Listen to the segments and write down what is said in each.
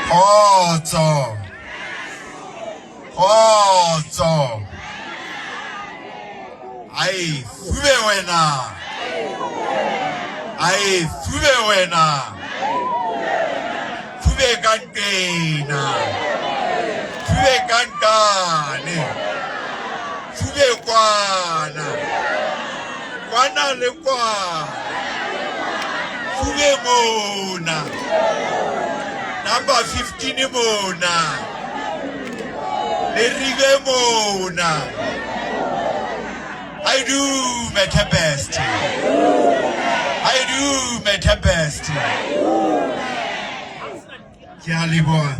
Kgotso. Kgotso. Ai, fube wena. Ai, fube wena. Fube ka nqena. Fube ka nqane. Fube kwana. Kwana le kwana. Fube mona. Number 15 mona. Le ribe mona. I do my best. I do my best. Ke a leboha.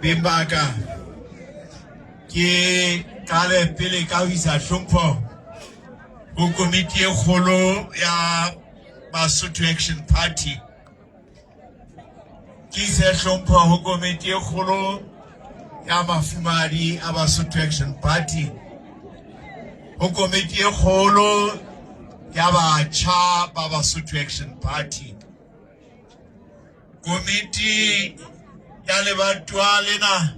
Beng ba ka. Ke qale pele ka ho isa hlompho ho komiti e kgolo ya Basotho Action Party. Ke ise hlompho ho komiti e kgolo ya mafumadi a Basotho Action Party. Ho komiti e kgolo ya batjha ba Basotho Action Party. Komiti ya lebatowa lena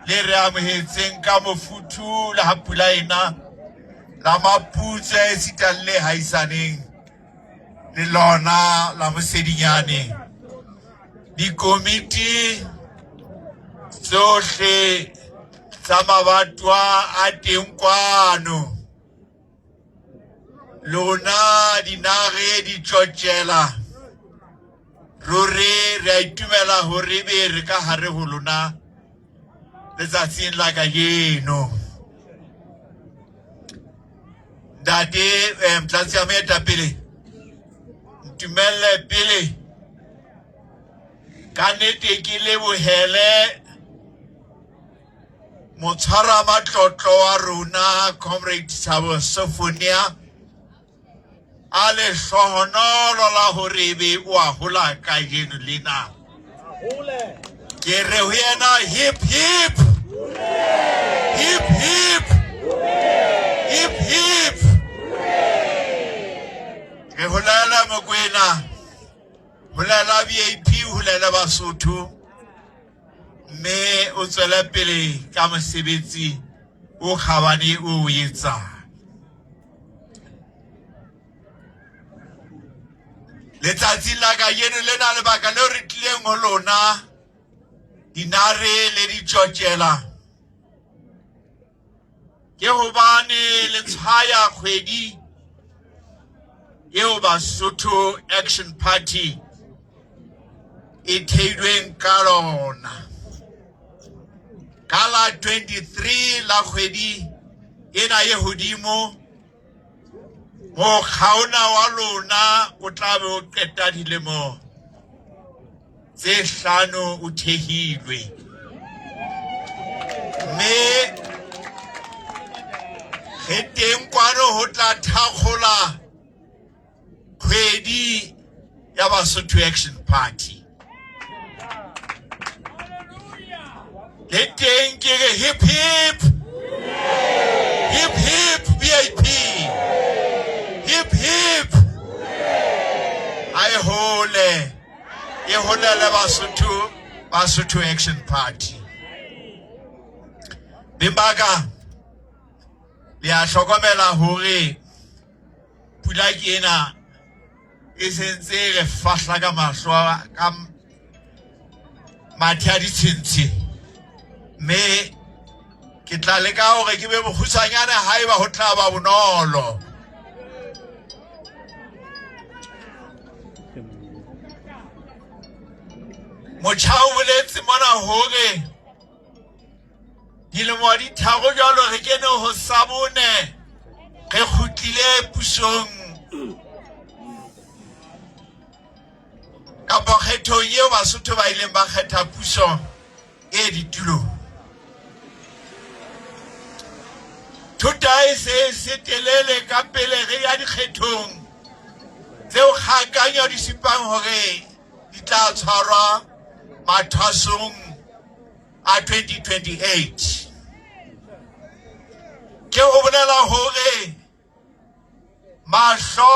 le re amohetseng ka mofuthu le ha pula ena la maputswe esita le haisaneng le lona la mosedinyane dikomiti tsohle tsa mabatwa a teng kwano lona dinare di tjotjela ruri re a itumela hore be re ka hare ho lona letsatsing la kajeno ntate eh, motlatsi wa moetapele ntumelle pele ka nnete ke lebohele motshwara matlotlo wa rona comrade Thabo Sofonia a lehlohonolo la hore ebe o a hola kajeno lena ke re ho yena hip hip hip hip hip hip re holela Mokwena holela BAP holela Basotho mme o tswele pele ka mosebetsi o kgabane o o etsang letsatsing la kajeno lena lebaka leo re tlileng ho lona dinare le ditjotjela ke hobane le tshwaya kgwedi eo Basotho Action Party e theilweng ka lona ka la 23 la kgwedi ena e hodimo mokga ona wa lona o tla be o qeta dilemo tse hlano o thehilwe mme re teng kwano ho tla thakgola kgwedi ya Basotho Action Party le teng ke re hip hip hip hip BAP hip hip a e hole e holele Basotho Basotho Action Party beng ba ka le a hlokomela hore pula ke ena e sentse e re fahla ka mahlo ka mathe a ditshintshi mme ke tla leka hore ke be mokgutshwanyane haeba ho tla ba bonolo motjha o boletse mona hore dilemo di tharo jwalo re kene ho sabone re kgutlile pusong kapa kgethong eo Basotho ba ileng ba kgetha puso e ditulong. Thota e se e se telele ka pele re ya dikgethong tseo kgakanyo di supang hore di tla tshwarwa mathwasong a 2028. Ke ho bolela hore mahlo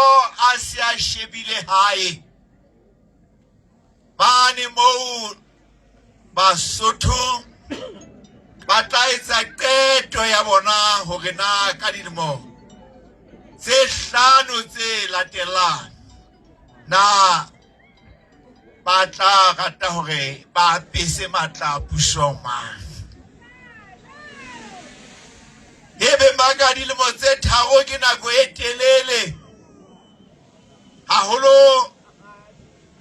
a se a shebile hae mane moo Basotho ba tla etsa qeto ya bona hore na ka dilemo tse hlano tse latelang na ba tla rata hore ba apese matla a puso mang. E beng ba ka dilemo tse tharo ke nako e telele haholo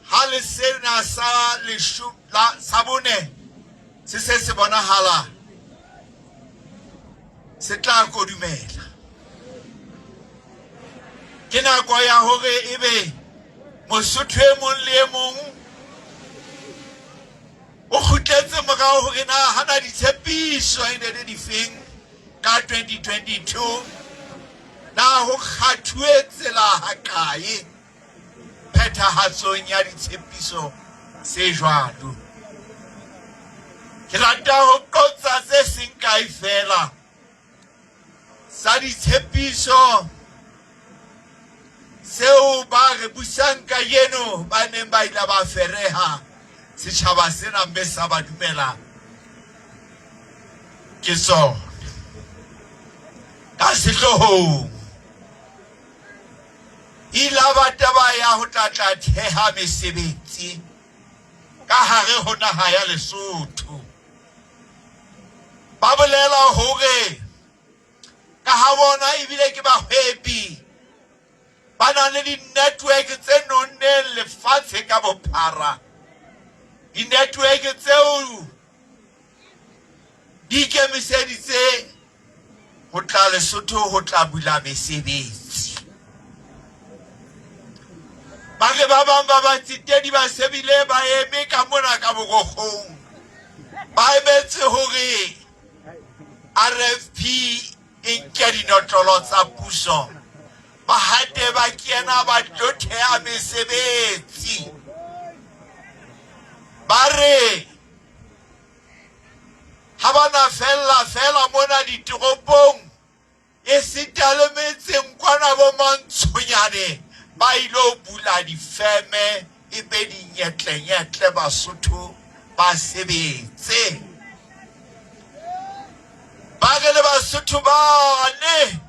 ha le sena sa sa bone se se se bonahala se tla kodumela. Ke nako ya hore ebe Mosotho e mong le e mong o kgutletse morao hore na hana ditshepiso e ne le difeng ka 2022, na ho kgathuwe tsela hakae phethahatsong ya ditshepiso tse jwalo. Ke rata ho qotsa tse seng kae feela sa ditshepiso seo ba re busang kajeno ba neng ba ile ba fereha setjhaba sena mme sa ba dumela ke tsona. Ka sehloohong ila ba taba ya ho tla tla theha mesebetsi ka hare ho naha ya Lesotho. Ba bolela hore ka ha bona ebile ke bahwebi ba nang le di-network tse nonneng lefatshe ka bophara, di-network tseo di ikemiseditse ho tla Lesotho ho tla bula mesebetsi. Ba re ba bang ba batsetedi ba sebile ba eme ka mona ka borokgong, ba emetse hore RFP e nke dinotlolo tsa puso, ba hate ba kena ba tlo thea mesebetsi. Ba re ha ba na fella fela mona ditoropong, esita le metseng kwana bo Mantshonyane ba ilo bula difeme e be dinyetlenyetle Basotho ba sebetse. Ba re le Basotho bane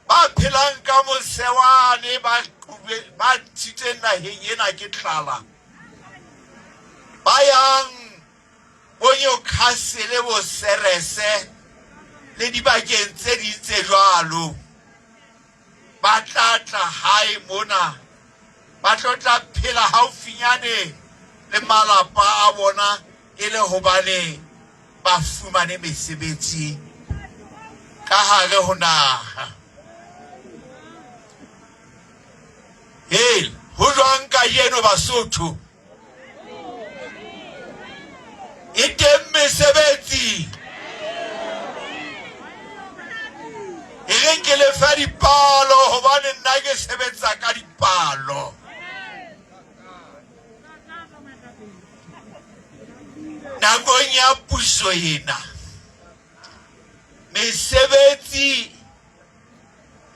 ba phelang ka mosewane ba ba ntshitsweng naheng ena ke tlala, ba yang bo Newcastle, bo Serese le dibakeng tse ding tse jwalo, ba tla tla hae mona, ba tlo tla phela haufinyane le malapa a bona e le hobane ba fumane mesebetsi ka hare ho naha. Hela, ho jwang kajeno Basotho? E teng mesebetsi. E reng ke le fa dipalo hobane nna ke sebetsa ka dipalo. Nakong ya puso ena, mesebetsi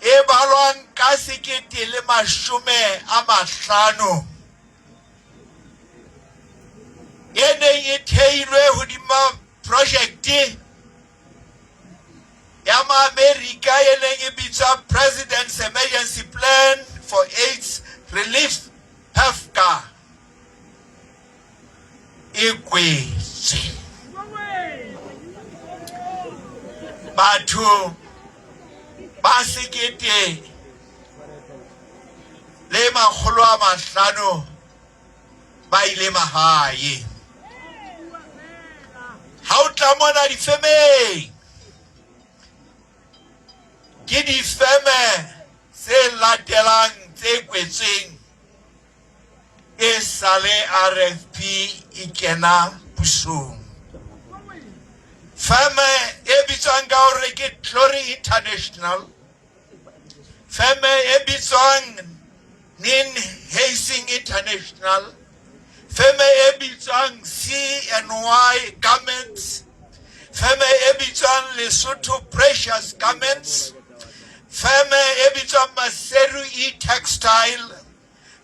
e balwang ka 10 050 e neng e theilwe hodima projekte ya Maamerika e neng e bitswa President's Emergency Plan for AIDS Relief, PEPFAR, e kwetswe. Batho ba 1 500 ba ile mahae. Ha o tla mona difemeng, ke difeme tse latelang tse kwetsweng e sale RFP e kena pusong. Feme e bitswang ka hore ke Glory International, feme e bitswang Nin Hazing International, feme e bitswang CNY Garments, feme e bitswang Lesotho Precious Garments, feme e bitswang Maseru E-Textile,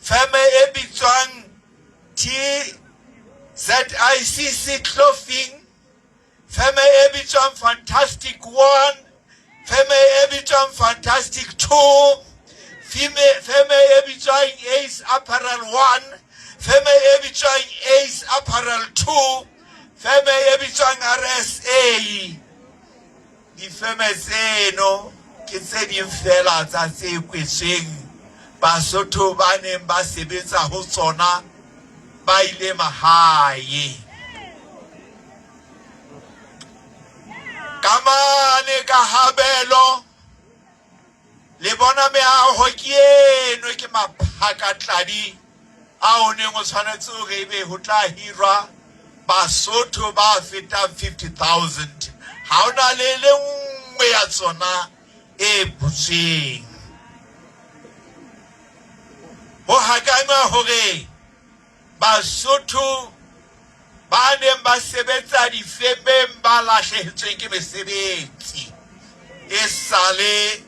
feme e bitswang ZICC Clothing, feme e bitswang Fantastic One, feme e bitswang Fantastic Two, feme e bitswang Ace Apparel One, feme e bitswang Ace Apparel Two, feme e bitswang RSA. Difeme tseno ke tse ding feela tsa tse kwetsweng Basotho ba neng ba sebetsa ho tsona ba ile mahae. Ka mane ka Habelo le bona meaho ke eno ke maphakatladi a o neng o tshwanetse hore ebe ho tla hirwa Basotho ba fetang 50,000. Ha ho na le le nngwe ya tsona e butsweng. Ho hakanywa hore Basotho ba neng ba sebetsa difemeng ba lahlehetsweng ke mesebetsi e sale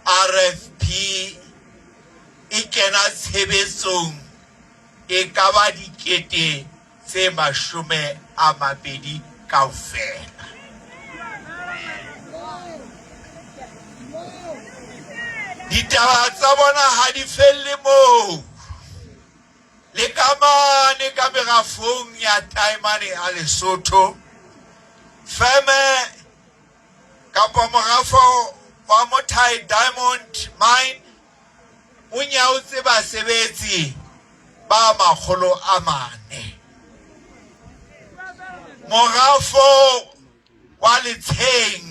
RFP e kena tshebetsong e ka ba 20,000 kaofela. Ditaba tsa bona ha di felle moo. Le ka mane ka merafong ya taemane a Lesotho, feme kapa morafo wa Mothae Diamond Mine o nyaotse basebetsi ba 400. Morafo wa Letsheng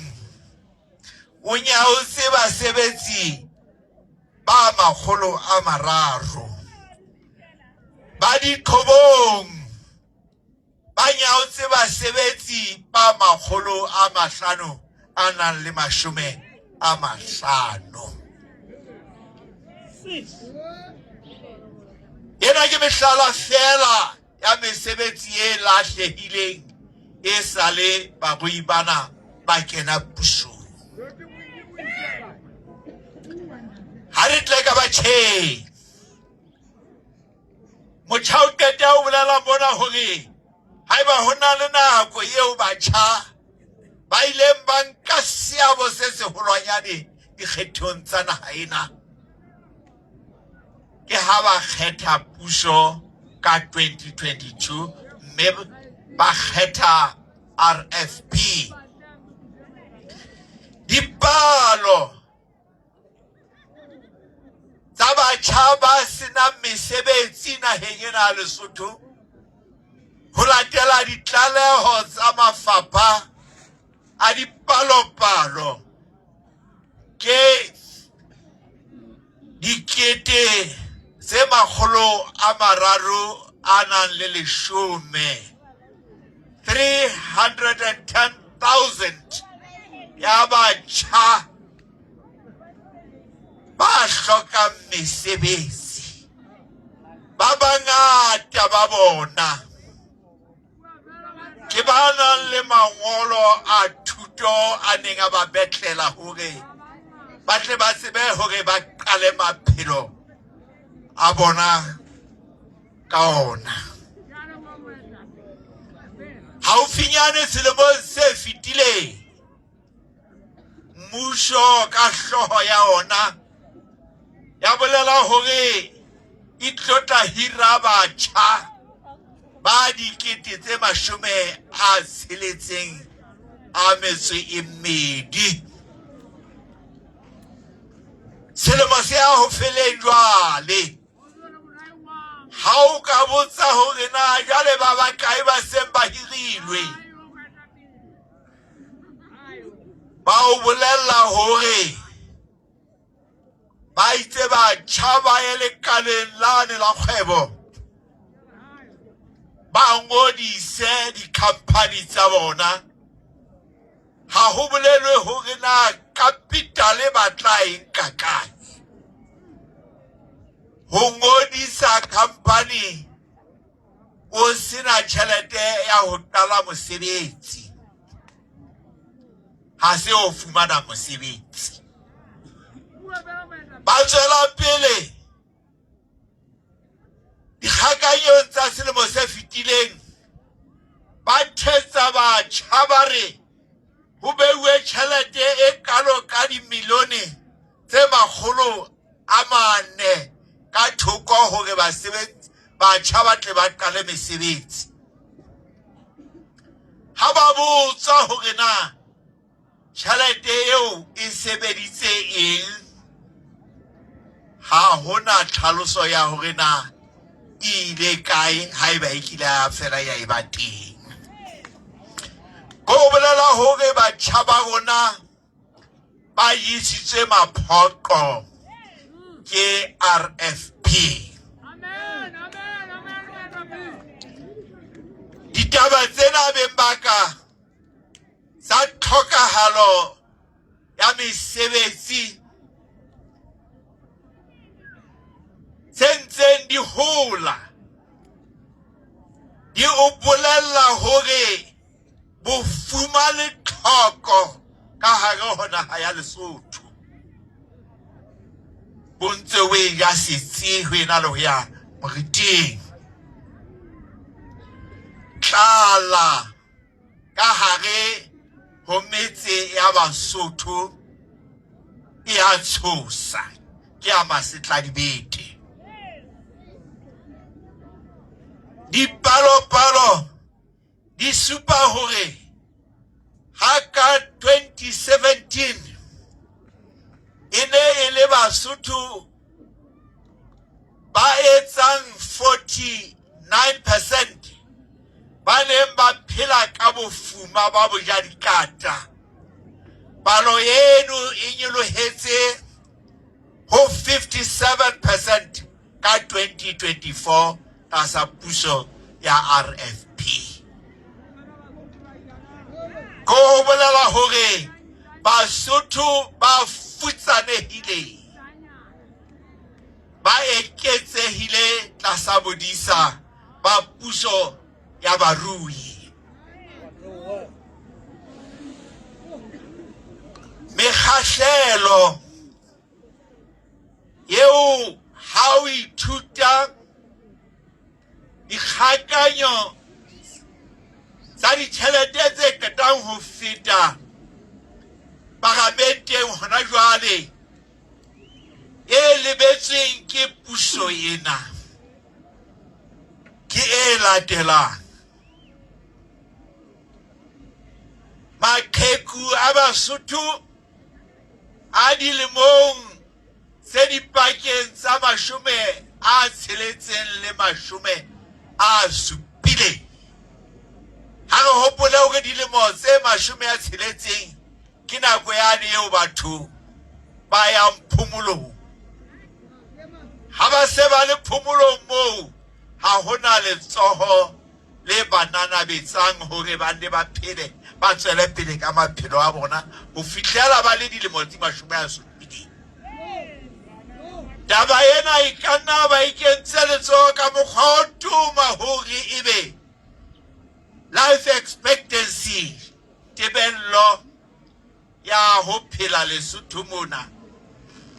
o nyaotse basebetsi ba 300. Ba diqhobong ba nyaotse basebetsi ba 550. Ena ke mehlala feela ya mesebetsi e lahlehileng e sale barui bana ba kena pusong. Ha re tle ka batjheng. Motjha o qeta o bolela mona hore haeba ho na le nako eo batjha ba ileng ba nka seabo se seholwanyane dikgethong tsa naha ena, ke ha ba kgetha puso ka 2022 mme ba kgetha RFP. Dipalo tsa batjha ba senang mesebetsi naheng ena ya Lesotho ho latela ditlaleho tsa mafapha a dipalopalo ke 310,000, 310,000 ya batjha ba hlokang mesebetsi. Ba bangata ba bona ke ba nang le mangolo a thuto a neng a ba betlela hore ba tle ba tsebe hore ba qale maphelo a bona ka ona. Haufinyane selemong se fetileng, mmuso ka hlooho ya ona ya bolela hore e tlo tla hira batjha ba 62,000. Selemo se ya ho feleng jwale. Ha o ka botsa hore na jwale ba bakae ba seng ba hirilwe, ba o bolella hore ba itse batjha ba ye lekaleng lane la kgwebo ba ngodise di-company tsa bona. Ha ho bolelwe hore na kapitale ba tla e nka kae. Ho ngodisa company o sena tjhelete ya ho qala mosebetsi ha se o fumana mosebetsi. Ba tswela pele Dikgakanyong tsa selemo se fetileng ba thetsa batjha ba re ho beuwe tjhelete e kalo ka dimilione tse 400 ka thoko hore basebetsi batjha ba tle ba qale mesebetsi. Ha ba botswa hore na tjhelete eo e sebeditse eng, ha hona tlhaloso ya hore na e ile kae haeba e kile ya fela ya eba teng. Ko bolela hore batjha ba rona ba isitswe maphoqo ke RFP. Ditaba tsena beng ba ka tsa tlhokahalo ya mesebetsi tse ntseng di hola di o bolella hore bofuma le tlhoko ka hare ho naha ya Lesotho bo ntse o e ja setsi ho ena le ho ya moriting. Tlala ka hare ho metse ya Basotho e a tshosa, ke ya masetladibete. Dipalopalo di supa hore ha ka 2017 e ne e le Basotho ba etsang 49% ba neng ba phela ka bofuma ba bojadikata. Palo eno e nyolohetse ho 57% ka 2024 tlasa puso ya RFP. Ko ho bolela hore Basotho ba futsanehileng ba eketsehile tlasa bodisa ba puso ya barui. Mekgahlelo eo ha o ithuta dikgakanyo tsa ditjhelete tse qetang ho feta paramenteng hona jwale e lebetsweng ke puso ena ke e latelang. Maqheku a Basotho a dilemong tse dipakeng tsa 60 le 70. Ha re hopole hore dilemo tse 60 ke nako yane eo batho ba yang phomolong. Ha ba se ba le phomolong moo, ha hona letsoho le ba nanabetsang hore ba nne ba phele, ba tswele pele ka maphelo a bona ho fihlela ba le dilemo tse 70. Taba ena e ka nna ba e kentse letsoho ka mokgwa o toma hore ebe life expectancy, tebello ya ho phela Lesotho mona,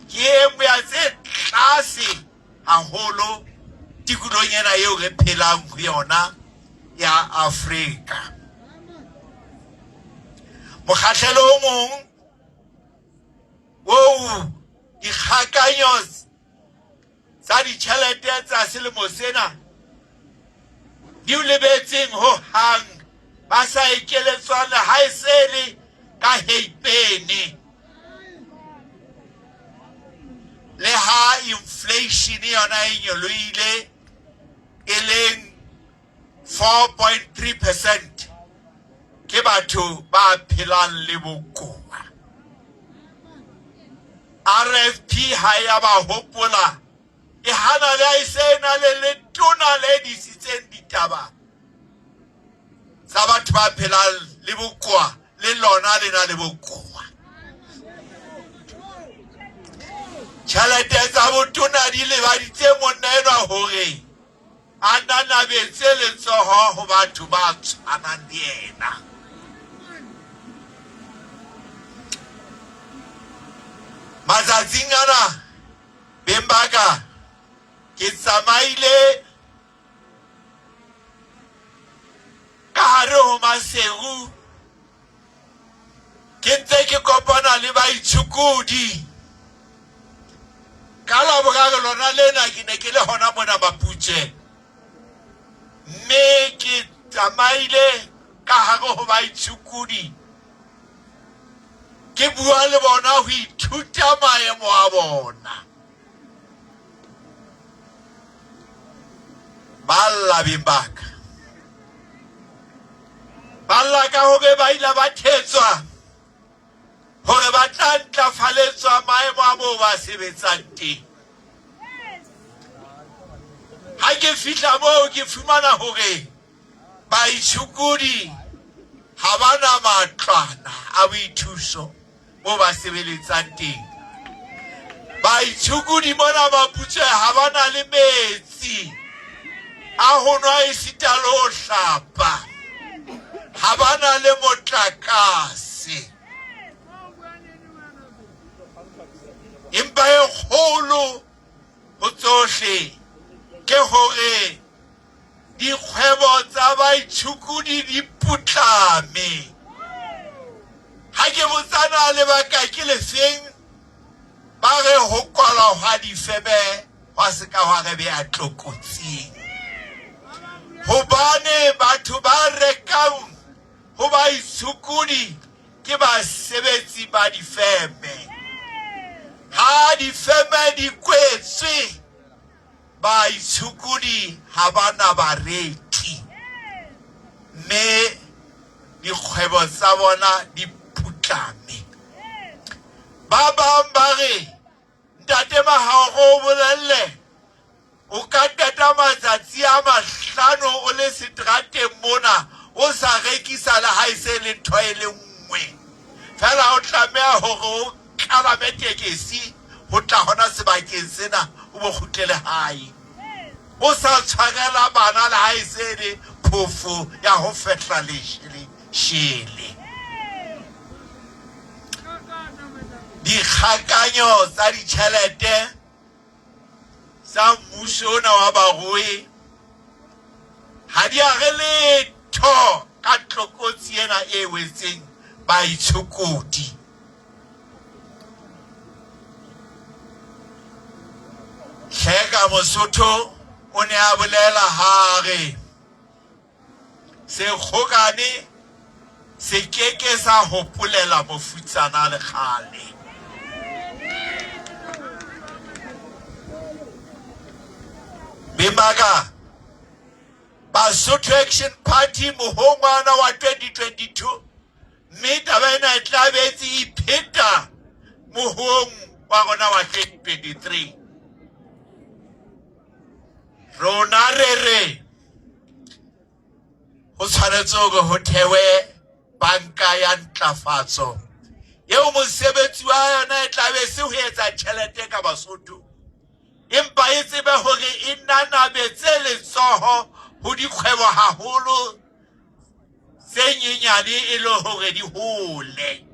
ke e nngwe ya tse tlase haholo tikolohong ena eo re phelang ho yona ya Afrika. Mokgahlelo o mong oo dikgakanyo tsa ditjhelete tsa selemo sena di o lebetseng ho hang ba sa ekeletswa le ha e se le ka heipene, le ha inflation yona e nyolohile e leng 4.3%, ke batho ba phelang le bokowa. RFP ha ya ba hopola, e hana le ha e se e na le letona le disitseng ditaba tsa batho ba phelang le bokowa, le lona le na le bokowa. Tjhelete tsa botona di lebaditse monna enwa hore a nanabetse letsoho ho batho ba tshwanang le yena. Matsatsing ana, beng ba ka, ke tsamaile ho Maseru ke ntse ke kopana le baitshokodi. Ka Laboraro lona lena ke ne ke le hona mona Maputswe mme ke tsamaile ka hare ho baitshokodi ke bua le bona ho ithuta maemo a bona. Ba lla beng ba ka. Ba lla ka hore ba ile ba thetswa hore ba tla ntlafaletswa maemo a moo ba sebetsang teng. Ha ke fihla moo ke fumana hore baitshokodi ha ba na matlwana a boithuso moo ba sebeletsang teng. Baitshokodi mona Maputswe ha ba na le metsi a ho nwa esita le ho hlapa, ha ba na le motlakase. Empa e kgolo ho tsohle ke hore Dikgwebo tsa baitshokodi di putlame. Ha ke botsa na lebaka ke lefeng, ba re ho kwalwa hwa difeme hwa se ka hwa re bea tlokotsing. Hobane batho ba rekang ho baitshokodi ke basebetsi ba difeme. Ha difeme di kwetswe, Baitshokodi ha ba na bareki mme dikgwebo tsa bona di putlame. Ba bang ba re, Ntate Mahaoro o bolelle, o ka qeta matsatsi a mahlano o le seterateng mona o sa rekisa le ha e se le ntho e le nngwe. Feela o tlameha hore o kalame tekesi ho tla hona sebakeng sena o bo kgutlele hae o sa tshwarela bana le ha e se le phofo ya ho fehla leshele shele. Dikgakanyo tsa ditjhelete tsa mmuso ona wa barui ha di a re letho ka tlokotsi ena e wetseng baitshokodi. Hleka Mosotho o ne a bolela ha a re sekgokane se ke ke sa hopolela mofutsana le kgale. Beng ba ka, Basotho Action Party mohongwana wa 2022 mme taba ena e tla be etse ipheta mohong wa rona wa 2023. Rona re re ho tshwanetse hore ho thewe banka ya ntlafatso eo mosebetsi wa yona e tla be se ho etsa tjhelete ka Basotho, empa e tsebe hore e nanabetse letsoho ho dikgwebo haholo tse nyenyane e le hore di hole.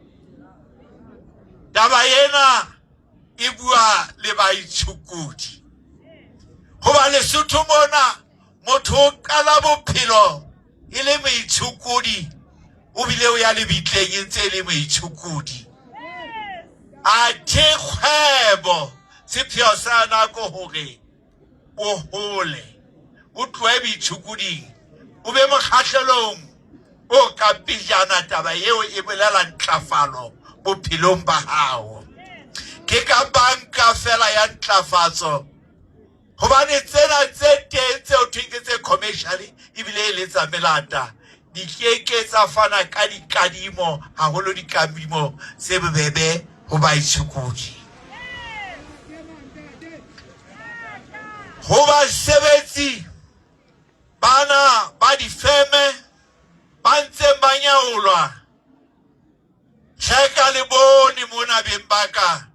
Taba ena e bua le baitshokodi, hoba Lesotho mona motho o qala bophelo e le moitshokodi, o bile o ya lebitleng e ntse e le moitshokodi. Athe kgwebo sepheo sa nako hore o hole, o tlohe boitshokoding, o be mokgahlelong o ka pejana. Taba eo e bolela ntlafalo bophelong ba hao. Ke ka banka fela ya ntlafatso, hobane tsena tse teng tseo thweng ke tse commercial ebile e le tsa melata di ke ke tsa fana ka dikadimo, haholo dikadimo tse bobebe ho baitshokodi. Ho basebetsi bana ba difeme ba ntseng ba nyaolwa, hleka le bone mona beng ba ka,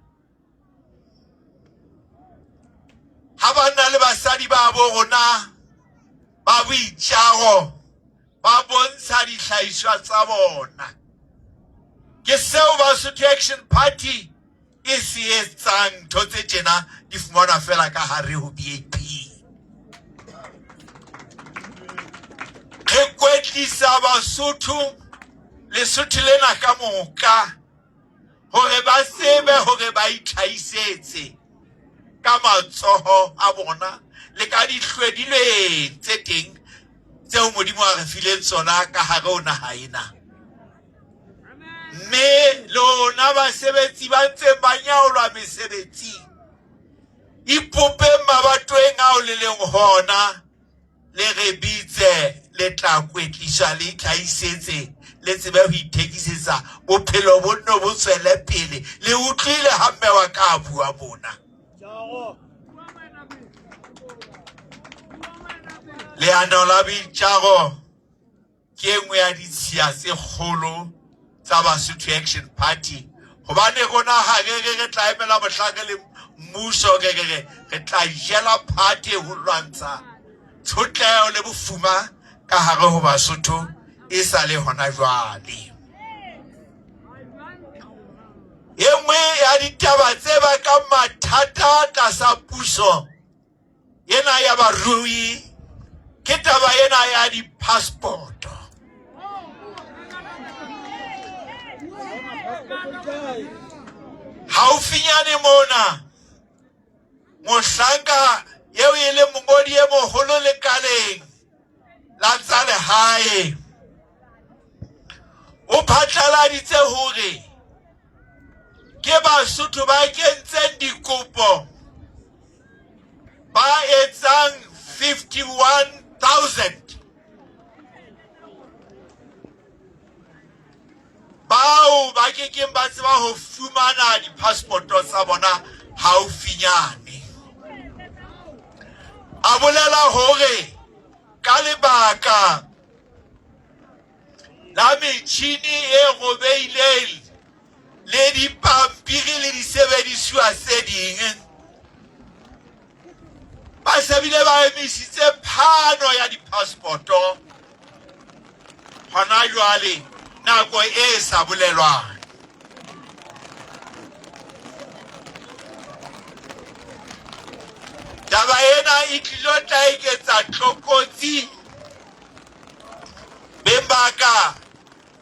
ha banna le basadi ba bo rona ba boitjaro ba bontsha dihlahiswa tsa bona. Ke seo Basotho Action Party e se etsang. Ntho tse tjena di fumanwa fela ka hare ho BAP. Re kwetlisa Basotho Lesotho lena ka moka hore ba tsebe hore ba itlhahisetse ka matsoho a bona le ka dihlwedilweng tse teng tseo Modimo a re fileng tsona ka hare ho naha ena. Mme lona basebetsi ba ntseng ba nyaolwa mesebetsing, ipopeng mabatoweng ao le leng hona, le re bitse, le tla kwetliswa, le itlhahisetse, le tsebe ho ithekisetsa, bophelo bo nno bo tswele pele. Le utlwile ha mme wa ka a bua mona. Leano la boitjaro ke e nngwe ya ditshiya tse kgolo tsa Basotho Action Party, hobane rona ha re re re tla emela mohla re le mmuso, re re re re tla jela phate ho lwantsha tshotleho le bofuma ka hare ho Basotho e sa le hona jwale. E nngwe ya ditaba tse bakang mathata tlasa puso ena ya barui ke taba ena ya di-passport. Haufinyane mona mohlanka eo e leng mongodi e moholo lekaleng la tsa lehae o phatlaladitse hore ke Basotho ba kentseng dikopo ba etsang 51,000 bao ba ke keng ba tseba ho fumana di-passport-o tsa bona haufinyane. A bolela hore ka lebaka la metjhini e robehileng le dipampiri le disebedisuwa tse ding, ba se bile ba emisitse phano ya di-passport-o hona jwale nako e sa bolelwang. Taba ena e tlilo tla eketsa tlokotsi beng ba ka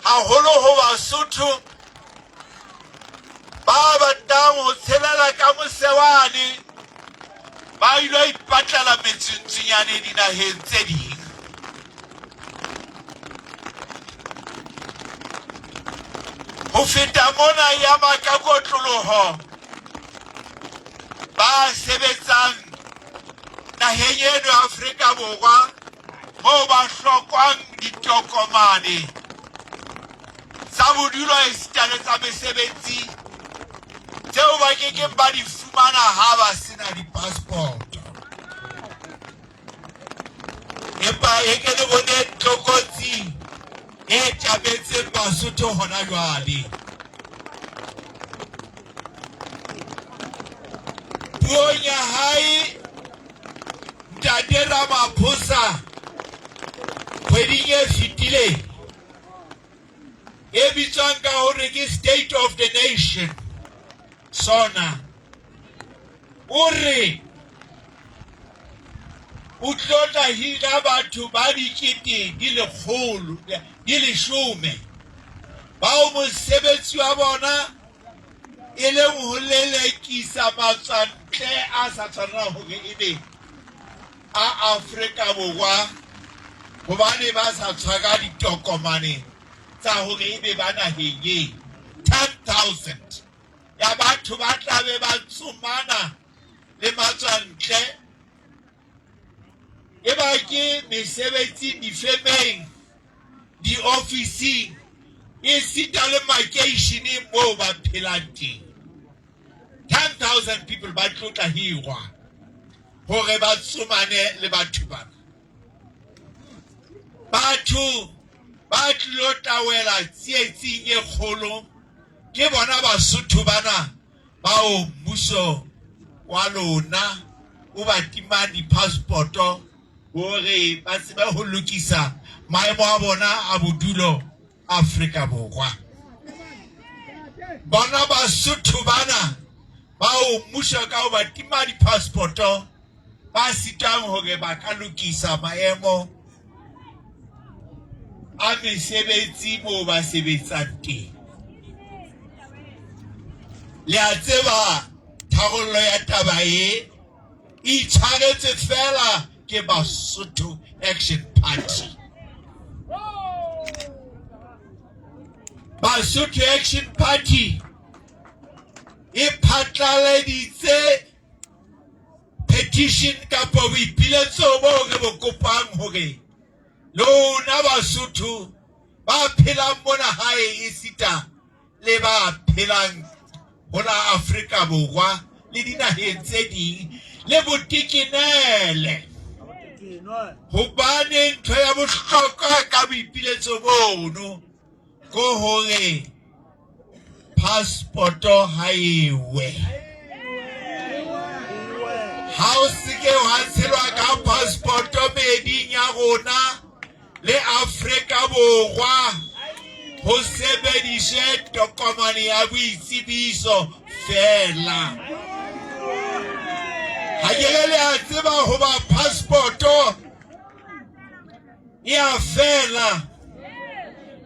haholo ho Basotho ba batlang ho tshelela ka mosewane ba ilo ipatlela metsuntsunyane dinaheng tse ding. Ho feta mona ya ba ka kotloloho ba sebetsang naheng eno ya Afrika Borwa moo ba hlokwang ditokomane tsa bodulo esita le tsa mesebetsi tseo ba ke keng ba di fumana ha ba sena di-passport. Empa e ke le bone tlokotsi e tjametseng Basotho hona jwale. Puong ya hae Ntate Ramaphosa kgweding e fetileng e bitswang ka hore ke State of the Nation sona o re o tlo tla hira batho ba dikete di lekgolo di leshome bao mosebetsi wa bona e leng ho lelekisa matswantle a sa tshwanelang hore ebe a Afrika Borwa hobane ba sa tshwara ditokomane tsa hore ebe ba naheng e 10,000 ya batho ba tlabe ba tsomana le matswantle e ba ke mesebetsing difemeng diofising esita le makeisheneng moo ba phelang teng. 10,000 people ba tlo tla hirwa hore ba tsomane le batho bana. Batho ba tlilo tawela tsietsing e kgolo ke bona Basotho bana bao mmuso wa lona o ba timang di-passport-o hore ba tsebe ho lokisa maemo a bona a bodulo Afrika Borwa. Bona Basotho bana bao mmuso ka ho ba tima di-passport-o ba sitang hore ba ka lokisa maemo a mesebetsi moo ba sebetsang teng. Le a tseba tharollo ya taba e itshwaretswe fela ke Basotho Action Party. Basotho Action Party e phatlaladitse petition kapa boipiletso boo re bo kopang hore lona Basotho ba phelang mona hae esita le ba phelang ho la Afrika Borwa le dinaheng tse ding le botekenele hobane ntho ya bohlokwa ka boipiletso bono ko hore passport-o ha ewe ha o seke wa tshelwa ka passport-o meeding ya rona le Afrika Borwa ho sebediswe tokomane ya boitsebiso feela. Ha ke re le a tseba hoba passport-o e a fela,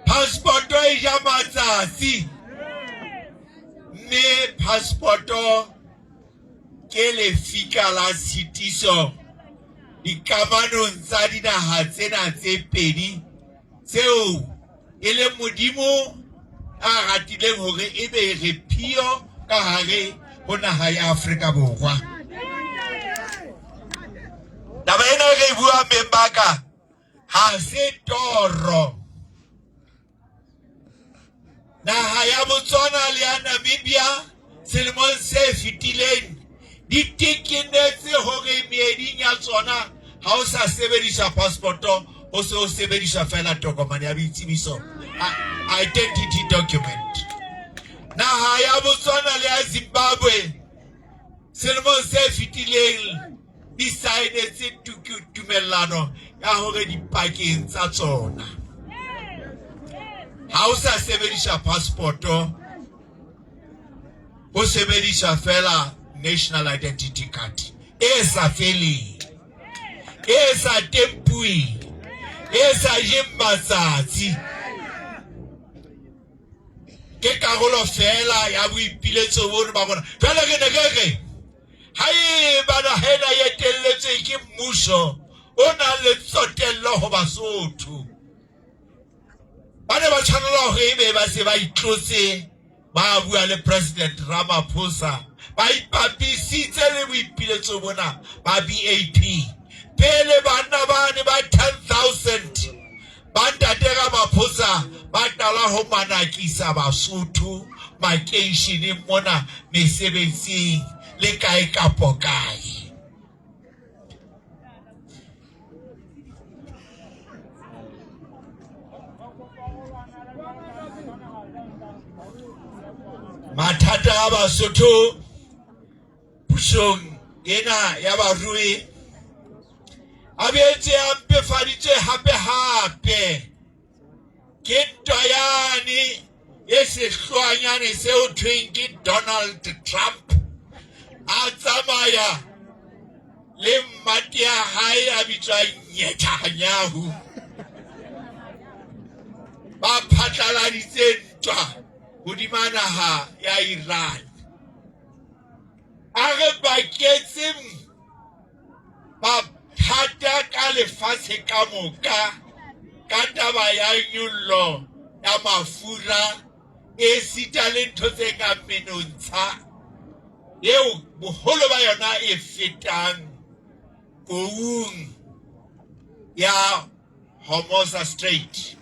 passport-o e ja matsatsi, mme passport-o ke lefika la tshitiso dikamanong tsa dinaha tsena tse pedi tseo e leng Modimo a ratileng hore e be re phio ka hare ho naha ya Afrika Borwa. Taba ena re e buang beng ba ka ha se toro. Naha ya Botswana le ya Namibia selemong se fetileng di tekenetse hore meeding ya tsona ha o sa sebedisa passport-o ho se ho sebediswa fela tokomane ya boitsebiso, identity document. Naha ya Botswana le ya Zimbabwe selemong se fetileng di saenetse tumellano ya hore dipakeng tsa tsona ha o sa sebedisa passport-o ho sebediswa fela national identity card e sa feleng, e sa tempuweng, e sa jeng matsatsi. Ke karolo fela ya boipiletso bono ba rona. Jwale re ne re re haeba naha ena e etelletswe ke mmuso o nang le tsotello ho Basotho, ba ne ba tshwanela hore ebe ba se ba itlotse ba bua le President Ramaphosa, ba ipapisitse le boipiletso bona ba BAP pele banna bane ba 10,000 ba ntate Ramaphosa ba qala ho manakisa Basotho makeisheneng mona, mesebetsing le kae kapo kae. Mathata a Basotho pusong ena ya barui a boetse a mpefaditswe hape-hape ke ntwa yane e sehloanyane seo thweng ke Donald Trump a tsamaya le mmate ya hae a bitswang Netanyahu ba phatlaladitse ntwa hodima naha ya Iran. A re baketse mathata ka lefatshe ka moka ka taba ya nyollo ya mafura esita le ntho tse kang menontsha eo boholo ba yona e fetang koung ya Hormuz Strait.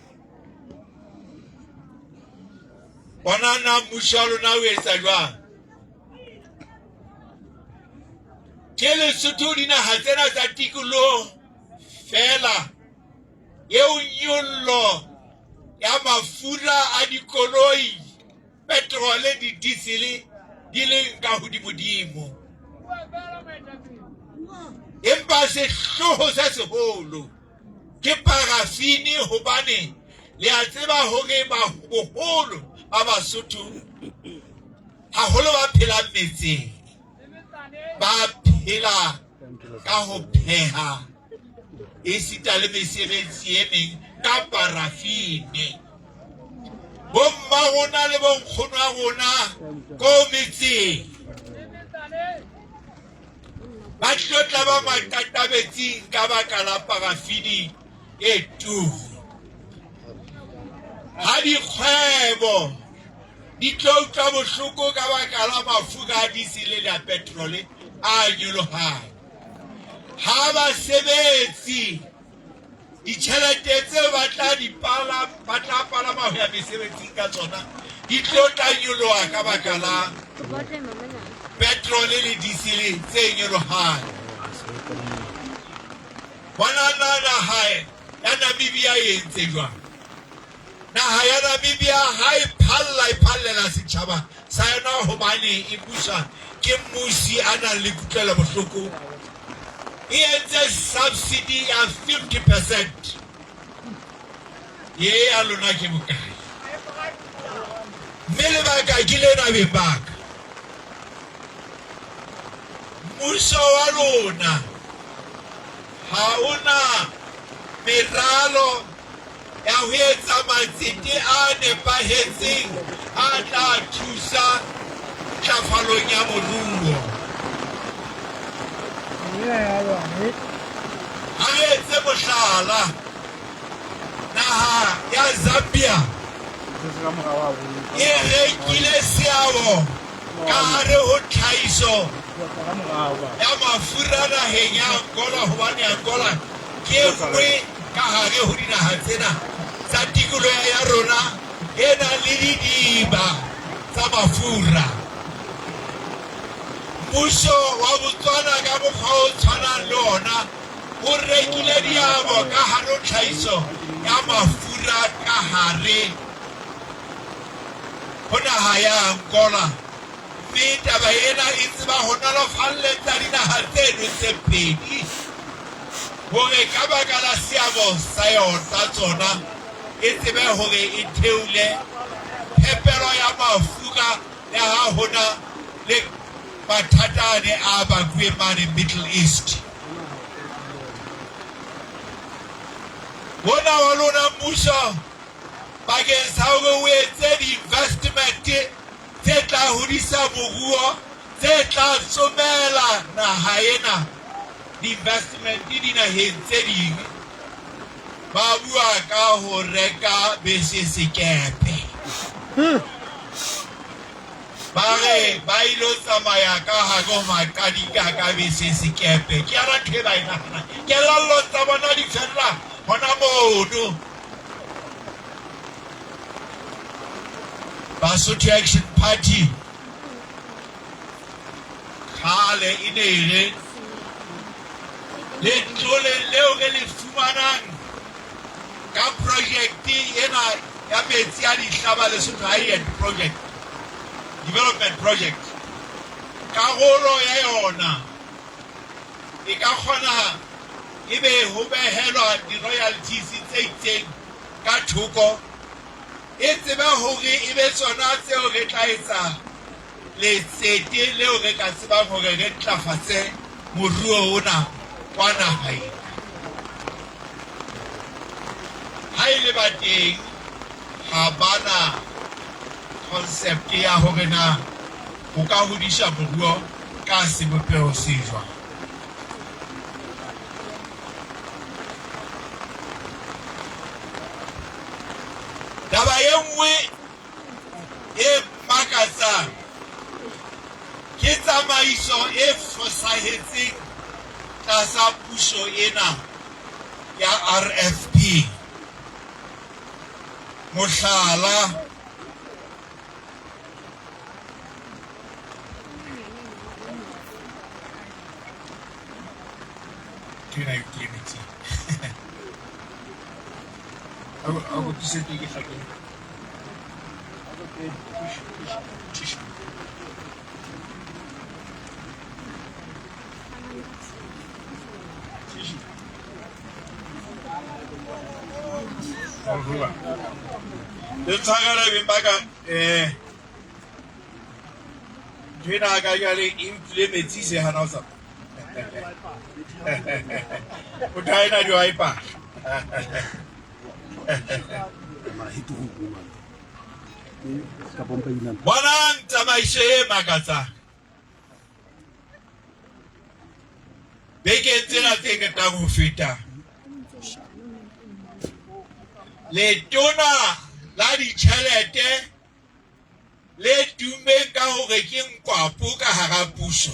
Bona na mmuso wa lona o etsa jwang? Ke Lesotho dinaha tsena tsa tikoloho feela eo nyollo ya mafura a dikoloi, petrole, di-diesel di leng ka hodimodimo. Empa sehlooho se seholo ke parafini hobane le a tseba hore boholo ba Basotho haholo ba phelang metseng ba phela ka ho pheha esita le mesebetsi e meng ka parafine. Bomma rona le bonkgono a rona ko metseng ba tlo tla ba maqaqabetsing ka baka la parafini e turu. Ha dikgwebo di tlo utlwa bohloko ka baka la mafura a diesel le a petrole a nyolohang. Ha basebetsi ditjhelete tseo ba tla di pala ba tla palama ho ya mesebetsing ka tsona di tlo tla nyoloha ka baka la petrole le diesel tse nyolohang. Bona na naha ya Namibia e entse jwang? Naha ya Namibia ha e phalla e phallela setjhaba sa yona hobane e buswa ke mmusi a nang le kutlwelo bohloko. E entse subsidy ya 50%. Ye ya lona ke bokae? Mme lebaka ke lena beng ba ka. Mmuso wa lona ha o na meralo ya ho etsa matsete a nepahetseng a tla thusa ntlafalong ya moruo. Ha re etse mohlala, naha ya Zambia e rekile seabo ka hare ho tlhahiso ya mafura naheng ya Angola hobane Angola ke e nngwe ka hare ho dinaha tsena tsa tikoloho ya rona e nang le didiba tsa mafura. Mmuso wa Botswana ka mokgwa o tshwanang le ona o rekile diabo ka hare ho tlhahiso ya mafura ka hare ho naha ya Angola, mme taba ena e tseba ho nolofalletsa dinaha tseno tse pedi hore ka baka la seabo sa yona sa tsona e tsebe hore e theole phepelo ya mafura le ha hona le mathata ane a bakuwe mane Middle East. Ona wa lona mmuso bakeng sa hore o etse di-investment tse tla hodisa moruo, tse tla tsomela naha ena di-investment dinaheng tse ding. Ba bua ka ho reka bese sekepe. Ba re ba ilo tsamaya ka hare ho maqadika ka bese sekepe. Ke yona ntho e ba e nahanang. Kelello tsa bona di fella hona mono. Basotho Action Party kgale e ne e re letlole leo re le fumanang ka projekte ena ya metsi a dihlaba Lesotho Highland Project Development Project, karolo ya yona e ka kgona e be ho behelwa di-royalties tse itseng ka thoko, e tsebe hore e be tsona tseo re tla etsa letsete leo re ka tsebang hore re ntlafatse moruo ona wa naha ena. Ha e le ba teng ha ba na concept ya hore na o ka hodisa moruo ka sebopeho se jwang. Taba e nngwe e makatsang ke tsamaiso e fosahetseng tlasa puso ena ya RFP. Mohlala, ntho ena e ke emetse. A go thuse ke hlake. Le tshwarele beng ba ka ntho ena ka jwale e utlwile metsi se hana ho tsamaya. Motho ha ena di wa e pahla. Bonang tsamaiso e makatsang. Bekeng tsena tse qetang ho feta, letona la ditjhelete le tummeng ka hore ke nkwapo ka hara puso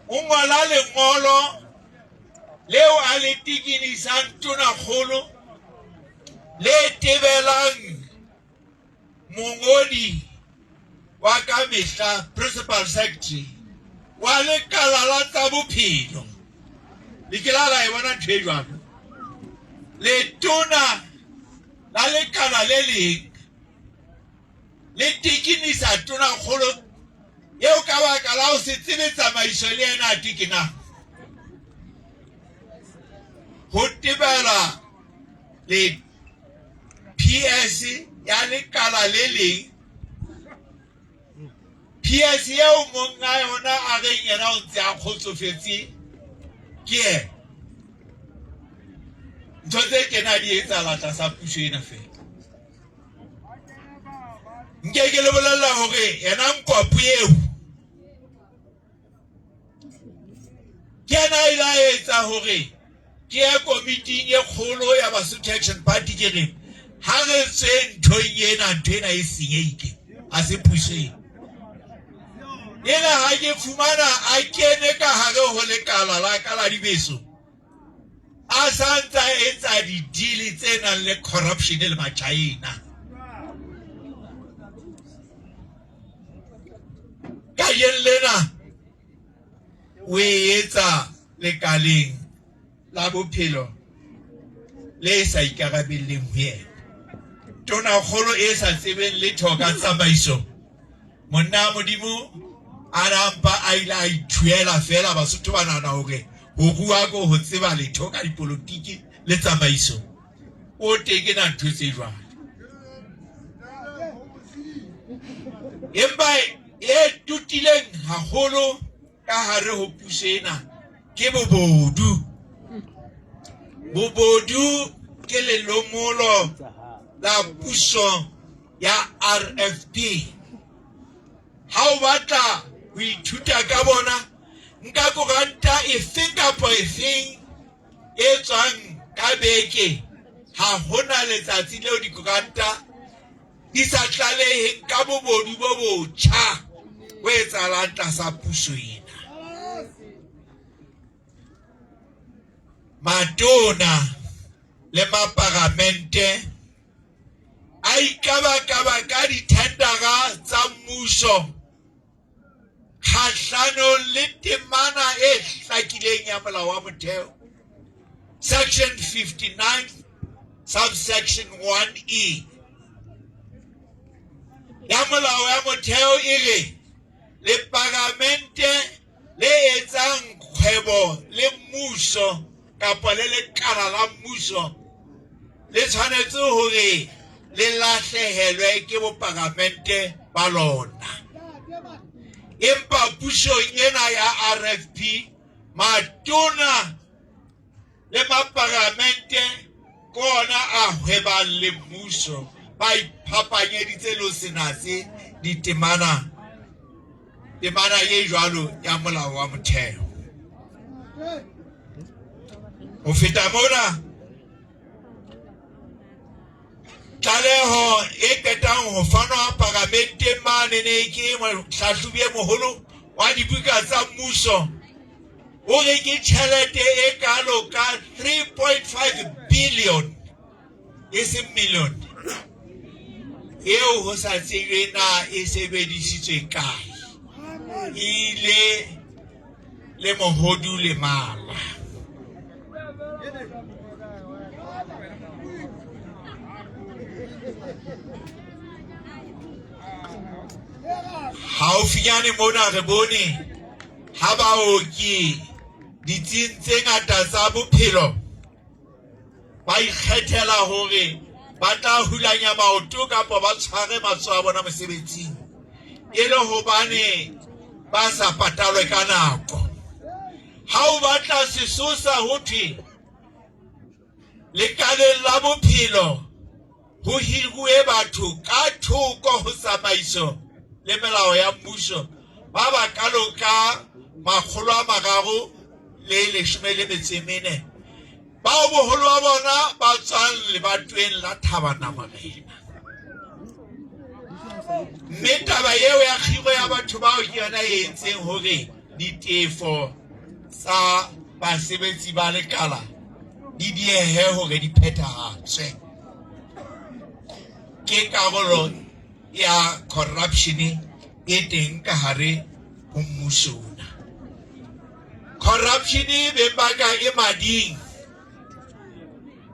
o ngola lengolo leo a le tikinisang tonakgolo le tebelang mongodi wa ka mehla principal secretary wa lekala la tsa bophelo le ke la la e bona ntho e jwalo letona la lekala le leng le tikinisa tonakgolo eo ka baka la ho se tsebe tsamaiso le ena a tikinang ho tebela le PS ya lekala le leng PS eo monga yona a reng yena o ntse a kgotsofetse ke ena ntho tse kena di etsahala tlasa puso ena fela nke ke le bolella hore yena nkwapo eo ke yena a ile a etsa hore ke ye komiting e kgolo ya Basotho Action Party ke re ha re tswe nthong ena ntho ena e senyehile a se puso ena ena ha ke fumana a kene ka hare ho lekala la ka la dibeso a sa ntsa etsa didili tse nang le corruption le Machina kajeno lena o e etsa lekaleng la bophelo le sa ikarabelleng ho yena tonakgolo e sa tsebeng letho ka tsamaiso monna modimo a nampa a ile a ithuela fela basotho ba nahana hore ho rua ko ho tseba letho ka dipolotiki le tsamaiso o teng ke na ntho tse jwalo empa e tutileng haholo ka hare ho puso ena ke bobodu bobodu ke lelomolo la puso ya RFP ha o batla ho ithuta ka bona nka koranta efeng kapa efeng e tswang ka beke ha hona letsatsi leo dikoranta di sa tlaleheng ka bobodu bo botjha bo etsahalang tlasa puso ena. Matona le maparamente a ikabakaba ka dithendara tsa mmuso kgahlanong le temana e hlakileng ya molao wa motheo section 59 subsection 1e ya molao ya motheo e re le paramente le etsang kgwebo le mmuso kapa le lekala la mmuso le tshwanetse hore le lahlehelwe ke boparamente ba lona empa pusong ena ya RFP matona le maparamente ke ona a hwebang le mmuso ba iphapanyeditse le ho senatse ditemana temana ye jwalo ya molao wa motheo ho feta mona tlaleho e qetang ho fanwa paramenteng mane ne ke mohlahlobi e moholo wa dibuka tsa mmuso o re ke tjhelete e kalo ka 3.5 billion e seng million eo ho sa tsejwe na e sebedisitswe kae e ile le mohodu le mala haufinyane mona re bone ha baoki ditsing tse ngata tsa bophelo ba ikgethela hore ba tla hulanya maoto kapa ba tshware matsoho a bona mosebetsing e le hobane ba sa patalwe ka nako ha o batla sesosa ho thwe Lekaleng la bophelo ho hiruwe batho ka thoko ho tsamaiso le melao ya mmuso ba bakalo ka 314 bao boholo ba bona ba tswang lebatoweng la Thabana Morena. Mme taba eo ya kgiro ya batho bao ke yona e entseng hore ditefo tsa basebetsi ba lekala di diehe hore di phethahatswe. Ke karolo ya corruption e teng ka hare ho mmuso ona. Corruption beng ba ka e mading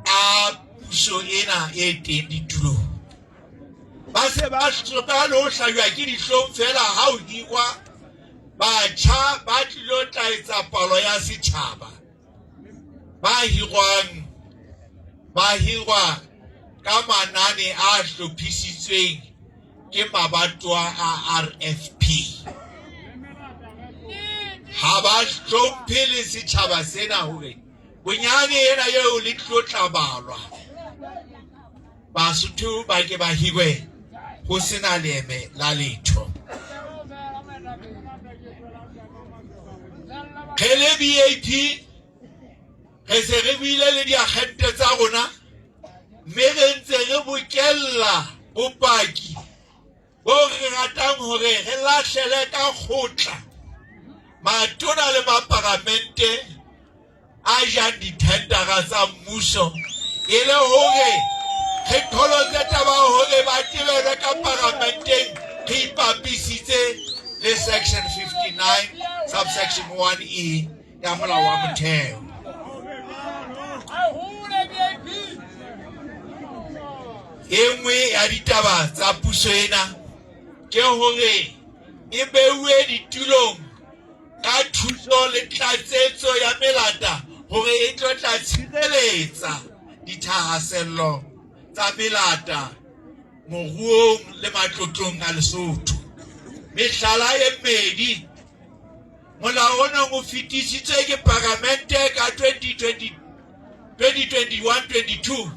a puso ena e teng ditulong. Ba se ba hloka le ho hlajwa ke dihlong fela ha o hirwa batjha ba tlilo tla etsa palo ya setjhaba ba hirwang ba hirwa ka manane a hlophisitsweng ke mabatowa a RFP. Ha ba hlomphe le setjhaba sena hore bonyane ena eo le tlo tla balwa Basotho ba ke ba hirwe ho sena leeme la letho. Re le BAP re se re buile le diagente tsa rona mme re ntse re bokella bopaki bo re ratang hore re lahlele ka kgotla matona le maparamente a jang dithendara tsa mmuso e le hore re qholotse taba hore ba tebelwe ka paramenteng re ipapisitse le section 59 subsection 1 e ya molao wa motheo. E nngwe ya ditaba tsa puso ena ke hore e beuwe ditulong ka thuso le tlatsetso ya melata hore e tlo tla tshireletsa dithahasello tsa melata moruong le matlotlong a Lesotho. Mehlala e mmedi, molao o neng o fetisitswe ke paramente ka 2021-22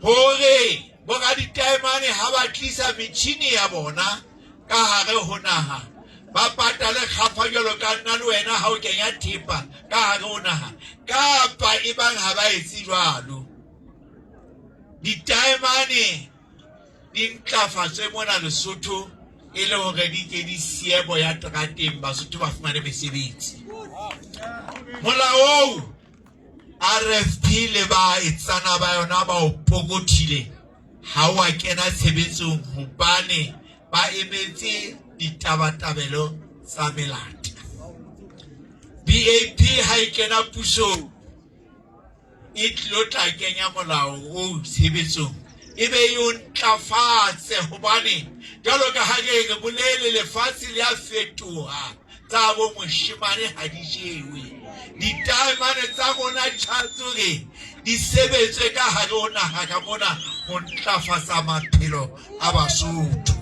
hore boraditaemane ha ba tlisa metjhini ya bona ka hare ho naha ba patale kgafa jwalo ka nna le wena ha o kenya thepa ka hare ho naha, kapa ebang ha ba etse jwalo ditaemane di ntlafatswe mona Lesotho e le hore di ke di siye boya terateng, Basotho ba fumane mesebetsi. Molao oo RFP le ba etsana ba yona ba o pokothile ha o a kena tshebetsong hobane ba emetse ditabatabelo tsa melata. BAP ha e kena pusong e tlilo tla kenya molao o tshebetsong e be e o ntlafatse, hobane jwalo ka ha re re bolele lefatshe le a fetoha, tsa bo moshemane ha di jewe. Ditaemane tsa rona di tshwanetse hore di sebetswe ka hare ho naha ka mona ho ntlafatsa maphelo a Basotho.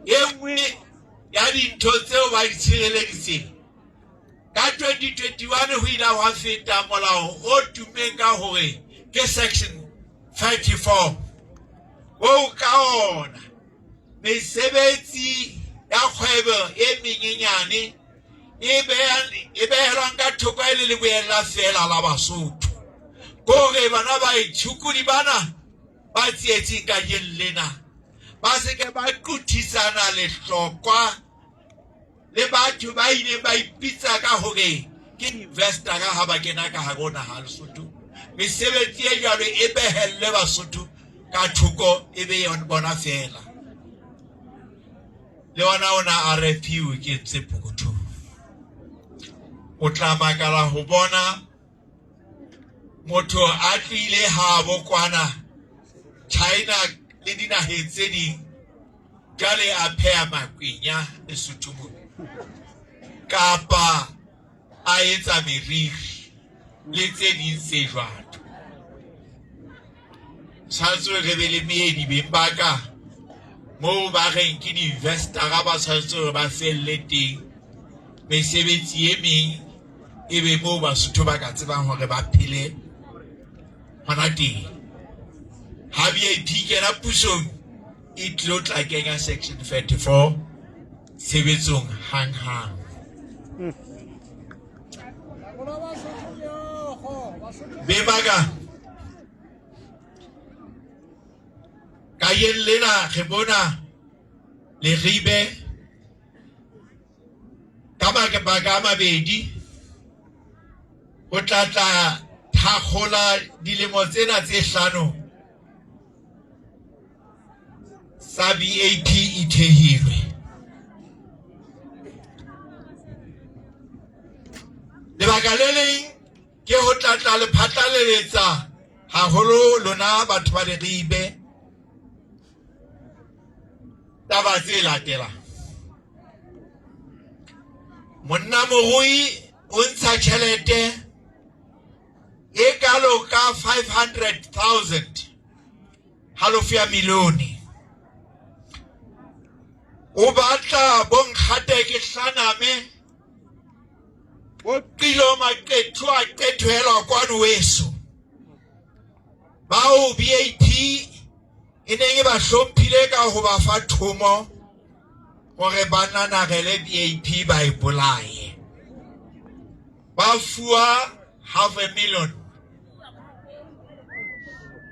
E nngwe ya dintho tseo ba di tshireleditseng ka 2021 ho ile hwa feta molao o tummeng ka hore ke section 34 oo ka ona mesebetsi ya kgwebo e menyenyane e behelwang ka thoko e le leboella feela la Basotho. Kore bana ba itshukudi bana ba tsietsing kajeno lena ba se ke ba quthisana lehlokwa le batho ba ileng ba ipitsa ka hore ke investora ha ba kena ka hare ho naha Lesotho. Mesebetsi e jwalo e behellwe Basotho ka thoko e be bona feela. Le ona ona RFP o kentse pokothong. O tla makala ho bona motho a tlohile habo kwana China le dinaheng tse ding jwale a pheha makwenya Lesotho mona kapa a etsa meriri le tse ding tse jwalo. Tshwanetse re be le meedi beng ba ka moo ba reng ke di-investora ba tshwanetse hore ba felle teng. Mesebetsi e meng E be moo Basotho ba ka tsebang hore ba phele hona teng. Ha BAP kena pusong e tlilo tla kenya section 34 tshebetsong hang-hang. Be baka kajeno lena re bona Leribe ka mabaka a mabedi ho tla tla thakgola dilemo tsena tse hlano sa BAP e thehilwe. Lebaka le leng ke ho tla tla le phatlaleletsa haholo lona batho ba Leribe taba tse latelang. Monna morui o ntsha tjhelete e kalo ka 500,000, halofo ya milione. O batla bonkgate ke hlaname bo qilo maqethu a qethohelwa kwano weso bao BAP e neng e ba hlomphile ka ho ba fa thomo hore ba nanarele BAP ba e bolaye. Ba fuwa half a million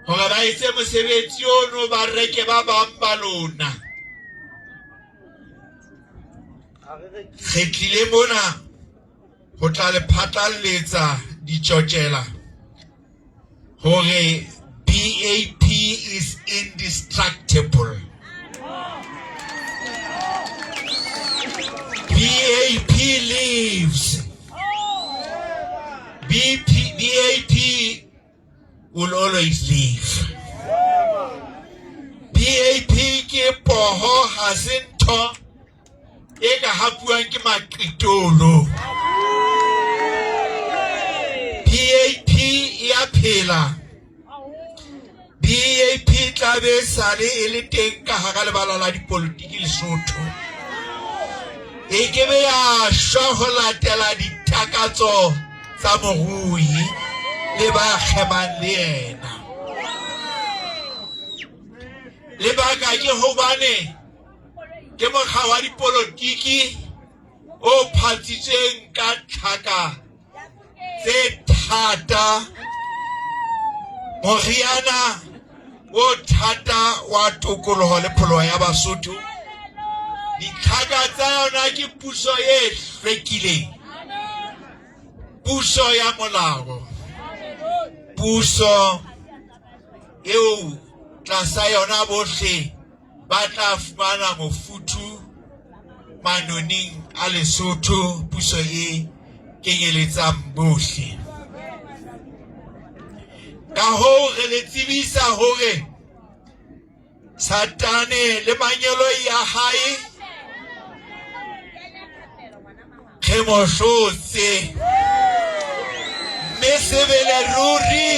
hore ba etse mosebetsi ono, ba reke ba bang ba lona. Re tlile mona ho tla le phatlalletsa ditjotjela hore BAP is indestructible. BAP lives. BAP will always live. BAP ke poho, ha se ntho e ka hapuwang ke maqitolo. BAP e a phela. BAP tla be sale e le teng ka hara lebala la dipolotiki Lesotho. E ke be ya shwa ho latela ditakatso tsa morui le ba kgemang le yena. Lebaka ke hobane ke mokga wa dipolotiki o phatsitsweng ka tlhaka tse thata, moriana o thata wa tokoloho le pholoho ya Basotho. Ditlhaka tsa yona ke puso e hlwekileng, puso ya molao, puso eo tlasa yona bohle ba tla fumana mofuthu manoning a Lesotho, puso e kenyeletsang bohle. Ka hoo re le tsebisa hore Satane le mangeloi a hae re mo hlotse, mme sebele ruri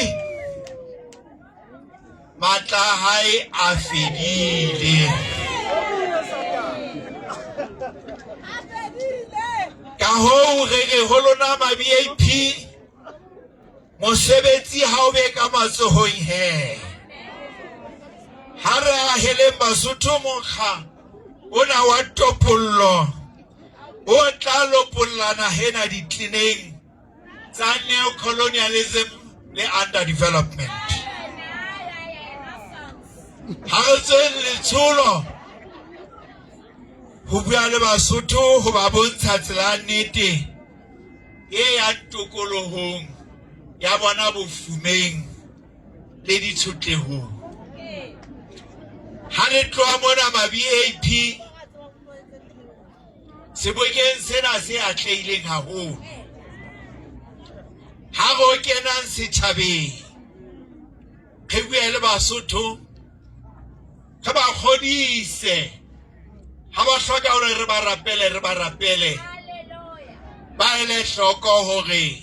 matla a hae a fedile. Ka hoo re re ho lona ma BAP, mosebetsi ha o be ka matsohong he. Ha re aheleng Basotho mokga ona wa topollo o tla lopolla nahena ditleneng tsa neocolonialism le underdevelopment. Ha re tsweng letsholo ho bua le Basotho ho ba bontsha tsela ya nnete e ya tokolohong ya bona bofumeng le ditshotlehong. Ha re tloha mona ma BAP sebokeng sena se atlehileng haholo, ha re kenang setjhabeng re bue le Basotho, re ba kgodise ha ba hloka hore re ba rapele, re ba rapele, ba ele hloko hore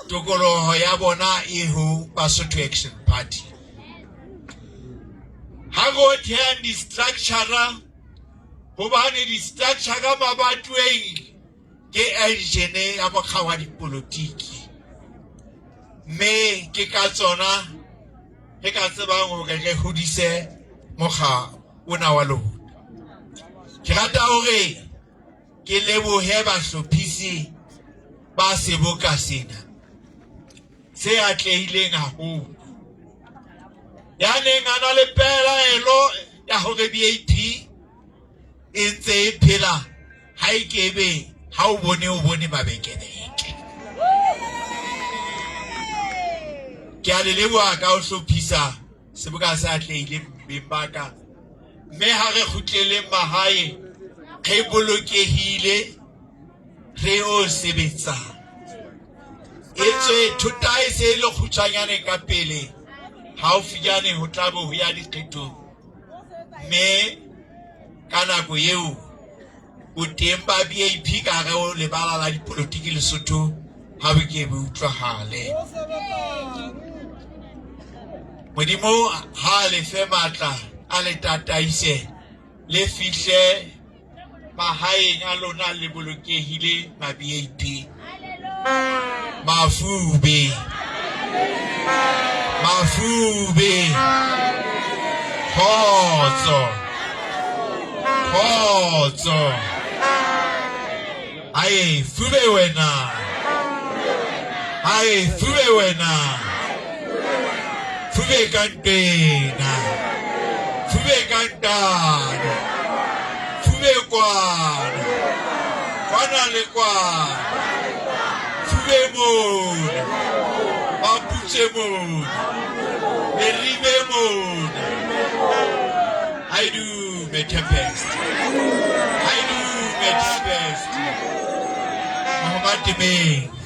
tokoloho ya bona e ho Basotho Action Party. Ha re thehang di-structure, hobane di-structure mabatoweng Ke enjene ya mokga wa dipolotiki, mme ke ka tsona re ka tsebang hore re hodise mokga ona wa lona. Ke rata hore ke lebohe bahlophisi ba seboka sena se atlehileng haholo. Ya neng a na le pelaelo ya hore BAP e ntse e phela ha e kebe ha o bone o bone mabekebeke. Ke a le leboha ka ho hlophisa seboka se atlehileng beng ba ka, mme ha re kgutleleng mahae re bolokehile re o sebetsa. Etswe thota e se e le kgutshwanyane ka pele, haufinyane ho tla bo ho ya dikgethong, mme ka nako eo boteng ba BAP ka hare ho lebala la dipolotiki Lesotho ha bo ke bo utlwahale. Modimo ha a le fe matla a le tataise le fihle mahaeng a lona le bolokehile ma BAP. Mafube, mafube, kgotso, kgotso. Ae fube wena, ae fube wena, fube ka ntena, fube ka ntana, fube kwana, kwana le kwana, fube mona, maputse mona, leribe mona. Haidume Tempest, haidume Tempest. Mahoma temeng.